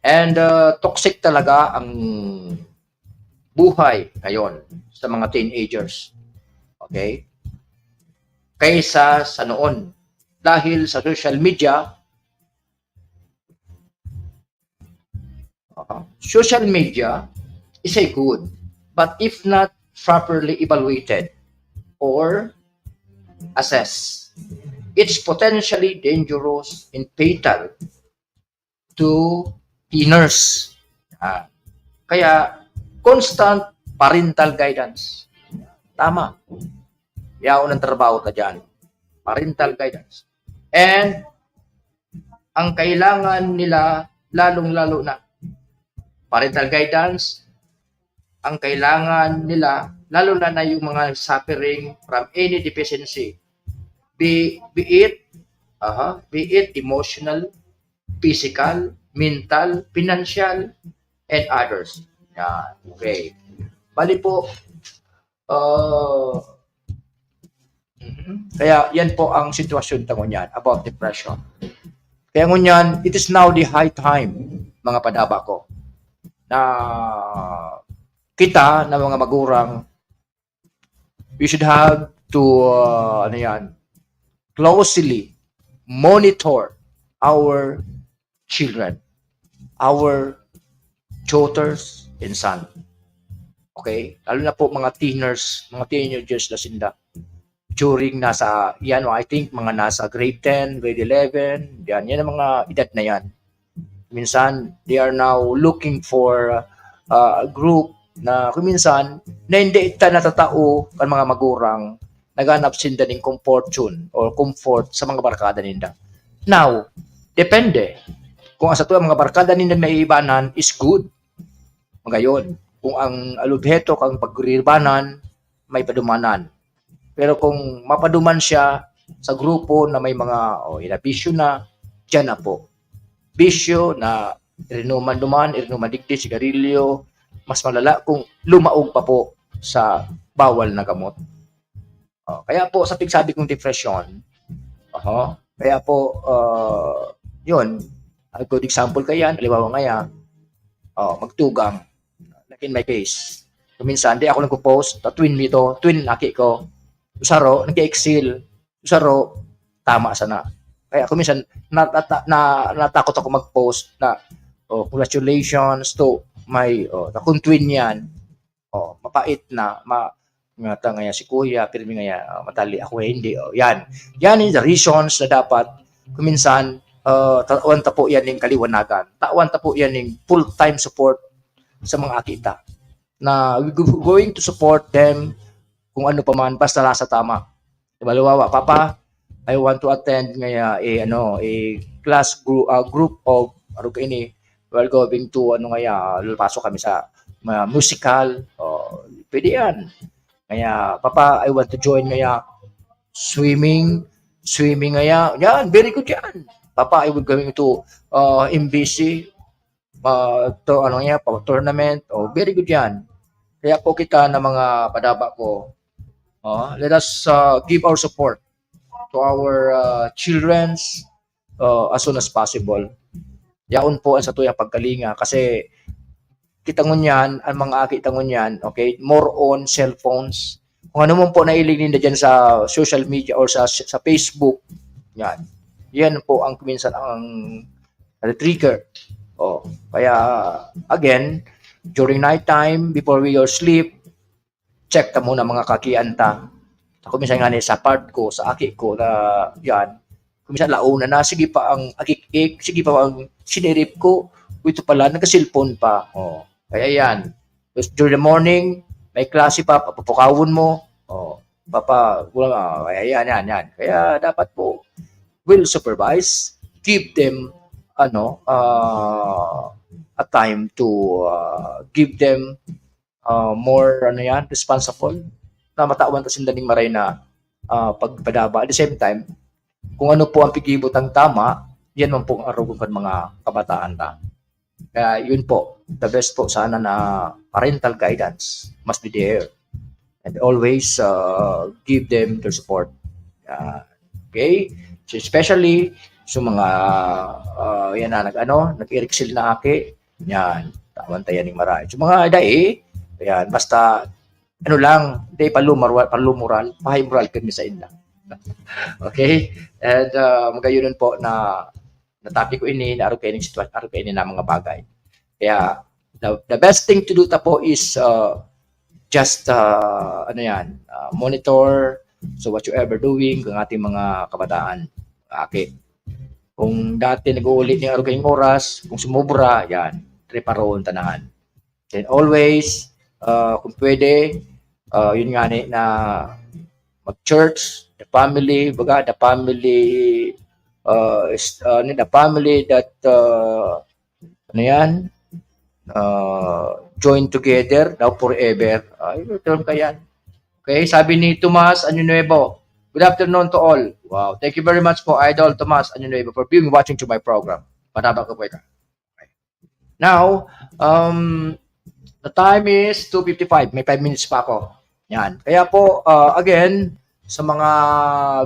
And uh, toxic talaga ang buhay ngayon sa mga teenagers. Okay? Kaysa sa noon. Dahil sa social media, uh, social media is a good, but if not properly evaluated or assessed, it's potentially dangerous and fatal to teenagers. Ah, kaya constant parental guidance. Tama. Yaon ang trabaho ta dyan. Parental guidance. And ang kailangan nila, lalong-lalo na parental guidance, ang kailangan nila, lalo na na yung mga suffering from any deficiency, be, be it, aha, be it emotional, physical, mental, financial, and others. Yan. Okay. Bali po, uh, kaya yan po ang sitwasyon ta ngunyan about depression. Kaya ngunyan, it is now the high time, mga padaba ko, na kita na mga magurang, we should have to, uh, ano yan, closely monitor our children, our daughters and son. Okay? Lalo na po mga teeners, mga teenagers na sinda. During nasa, yan, I think, mga nasa grade ten, grade eleven, yan, yan ang mga edad na yan. Minsan, they are now looking for uh, a group na kung minsan, na hindi ta natatao kan mga magurang, naghanap sinda ning comfort zone or comfort sa mga barkada ninda. Now, depende. Kung ang sa mga barkada ninda may ibanan is good, magayon. Kung ang alubheto kang pagribanan, may padumanan. Pero kung mapaduman siya sa grupo na may mga, oh, inabisyo na, dyan na po. Bisyo na irinuman duman, irinuman digdi, sigarilyo, mas malala kung lumaog pa po sa bawal na gamot. Oh, kaya po, sa pigsabi kong depression, oho, kaya po, uh, yun, a good example kaya, halimbawa ngaya, oh, magtugang, like in my case. Kung minsan, di ako nagpo-post, ta twin mi to, twin aki ko. Usaro, nag-excel. Usaro, tama sana. Kaya kung minsan, na, na, na, natakot ako mag-post na, oh, congratulations to may, oh, takong twin yan. Oh, mapait na, ma-, nga ta ngaya si kuya, pirmi ngaya, ah, madali, ako hindi. Oh, yan. Yan is the reasons na dapat, kuminsan, ah, tawan ta po yan ng kaliwanagan. Tawan ta po yan ng full-time support sa mga aki ta. Na we go-, going to support them kung ano pa man, basta nasa tama. Diba, halimbawa, "Papa, I want to attend ngaya, eh, ano, eh, class gru-, ah, group of, ano ka ini, we're going to, ano ngaya, lalapaso kami sa mga musical." Oh, pwede yan. Ngaya, "Papa, I want to join ngaya swimming, swimming ngaya." Yan, very good yan. "Papa, I will going to, uh, M B C, uh, to, ano niya, pa tournament." Oh, very good yan. Kaya po kita na mga padaba ko, oh, let us, uh, give our support to our, uh, children's, uh, as soon as possible. Yaon po ang satuyang pagkalinga kasi kita ngunyan, ang mga aki ta ngunyan, okay, more on cellphones. Kung ano man po nailig ninda dyan sa social media or sa, sa Facebook, yan. Yan po ang minsan ang trigger. Oh, kaya, again, during night time, before we go sleep, check ta muna mga kakian ta. Ako minsan nga ni sa part ko, sa aki ko na yan, kung minsan launa na, sige pa ang akik-ik, sige pa ang sinirip ko, ito pala, nagka-cellphone pa. Oh, kaya yan. Tapos during the morning, may klase pa, papapukawon mo. Oh, papa, wala, ah, kaya yan, yan, yan. Kaya dapat po, well supervised, give them, ano, uh, a time to uh, give them uh, more, ano yan, responsible, na matawan ta sinda ning maray na uh, pagpadaba. At the same time, kung ano po ang pigibot ang tama, yan man po ang arogon kan mga kabataan ta. Kaya yun po, the best po sana na parental guidance must be there. And always uh, give them their support. Uh, okay? So especially sa mga uh, yan na nag-ano, nag-iriksil na aki, yan, tawan ta yan ning maray. So mga dai, yan, basta ano lang, di palumural, palumural, pahay moral kami sa inda. Okay? And uh, magayunon po na na topic ko ini, na arog kaini sitwasyon, arog kaini na mga bagay. Kaya, the, the best thing to do ta po is uh, just, uh, ano yan, uh, monitor, so whatsoever doing, ang ating mga kabataan, aki. Kung dati nag-uuli ni arog kaing oras, kung sumubra, yan, reparoon tanahan. Then always, uh, kung pwede, uh, yun nga ni, na mag-church, the family, baga, the family, uh, is, uh, the family that, uh, ano yan, uh, join together, now forever. Uh, yung term ka yan. Okay, sabi ni Tomas Año Nuevo, "Good afternoon to all." Wow, thank you very much po, Idol Tomas Año Nuevo, for being watching to my program. Panaba ko po ikaw. Now, um, the time is two fifty-five. May five minutes pa ako. Yan. Kaya po, uh, again, sa mga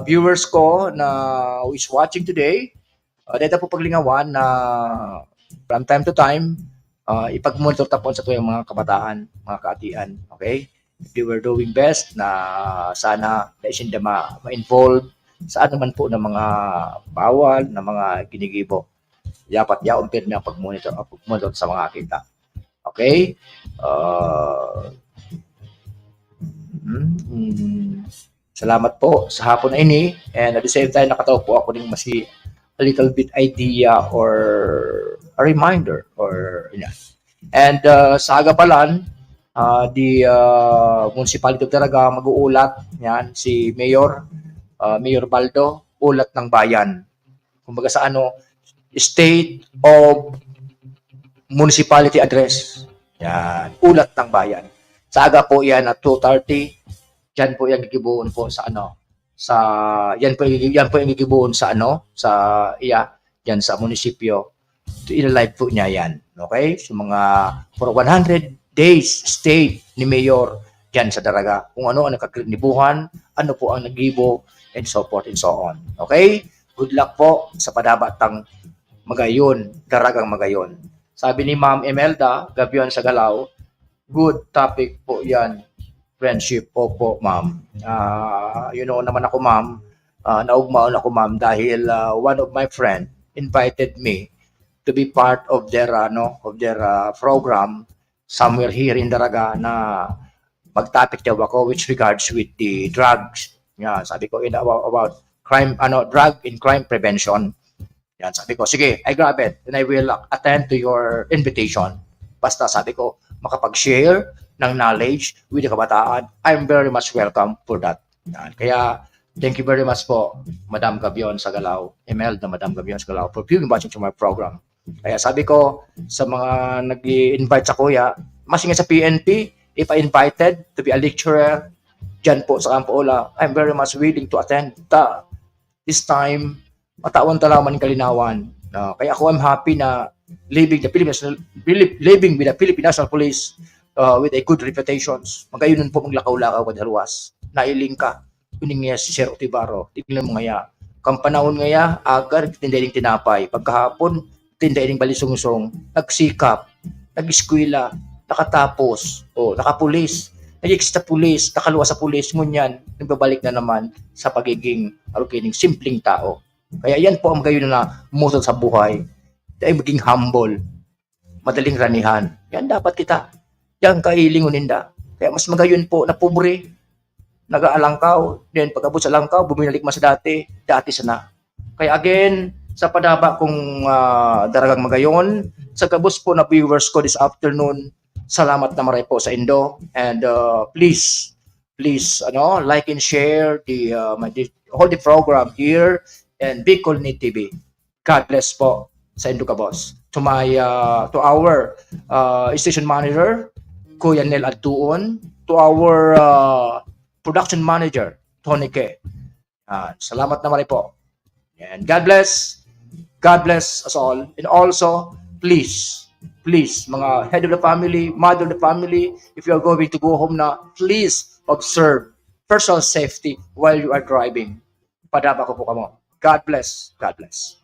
viewers ko na who is watching today, uh, dito po paglingawan na from time to time, uh, ipag-monitor tapon sa tuyang mga kabataan, mga kaatian. Okay? They were doing best na sana na isinda ma-, ma-involve sa anuman po na mga bawal na mga ginigibo. Dapat yaon pirmi ang pag-monitor, ang pag-monitor sa mga kita. Okay? Uh, mm, salamat po sa hapon na ini. And at the same time, nakataw po ako ng masi a little bit idea or a reminder or, yeah. And uh, sa Agapalan, uh, the uh, Municipality of Daraga mag-uulat, yan, si Mayor, uh, Mayor Baldo, ulat ng bayan. Kumbaga sa ano, State of Municipality Address. Yan, ulat ng bayan. Sa aga po yan at two thirty, dyan po yan gigibuon po sa ano, sa, yan po, yan po yung gigibuon sa ano, sa, iya, dyan sa munisipyo. Ito, ila-live po niya yan. Okay? So mga, for one hundred days stay ni Mayor dyan sa Daraga. Kung ano ang nakaklinibuhan, ano po ang nagibo, and so forth and so on. Okay? Good luck po sa padaba tang Magayon, Daragang Magayon. Sabi ni Ma'am Imelda Gabion sa Galaw, good topic po yan, friendship. Opo, ma'am. Ah, you know naman ako, ma'am. Ah, naugmaon ako, ma'am, dahil ah, one of my friend invited me to be part of their, ano, of their ah, program somewhere here in Daraga na magtapik daw ako which regards with the drugs. Yeah, sabi ko, in about, about crime, ano, drug and crime prevention. Yan, sabi ko, sige, I grab it and I will attend to your invitation. Basta sabi ko, makapag-share ng knowledge with the kabataan, I'm very much welcome for that. Yan. Kaya, thank you very much po, Madam Gabion Sagalao, Imelda Madam Gabion Sagalao, for viewing, watching to my program. Kaya sabi ko, sa mga nag-i-invite sa kuya, mas nga sa P N P, if I invited to be a lecturer, dyan po sa Campo Ola, I'm very much willing to attend. Ta, this time, matawan ta lamang kalinawan. Ah, kaya ako, I'm happy na living the Philippine National, living with the Philippine National Police uh, with a good reputations. Magayon po maglakaw-lakaw ka sa luwas. Nailing ka. Kuning niya si Sir Otibaro. Tignan mo ngaya. Kang panahon ngaya, agar tinda ining tinapay. Pagkahapon, tinda ining balisungsong. Nagsikap, nag-eskwela, nakatapos, o nakapulis, nag-extra pulis, nakaluwas sa pulis, ngunyan, nagbabalik na naman sa pagiging arukining simpleng tao. Kaya yan po ang magayon na motto sa buhay. Dahil maging humble, madaling ranihan. Yan dapat kita. Yan kailingon ninda. Kaya mas magayon po na pobre, nag-aalangkaw, then pag-abot sa langkaw, bumalik man sa dati, dati sana. Kaya again, sa padaba kong ah, Daragang Magayon, sa gabos po na viewers ko this afternoon, salamat na maray po sa indo. And uh, please, please, ano, like and share the, uh, my, the whole the program here and Bicol Net T V. God bless po sa indo gabos. To my, uh, to our uh, station manager, Kuya Nel Adtuon, to our uh, production manager, Tony K. Ah, salamat na maray po. And God bless. God bless us all. And also, please, please, mga head of the family, mother of the family, if you are going to go home na, please observe personal safety while you are driving. Padaba ko po kamo. God bless. God bless.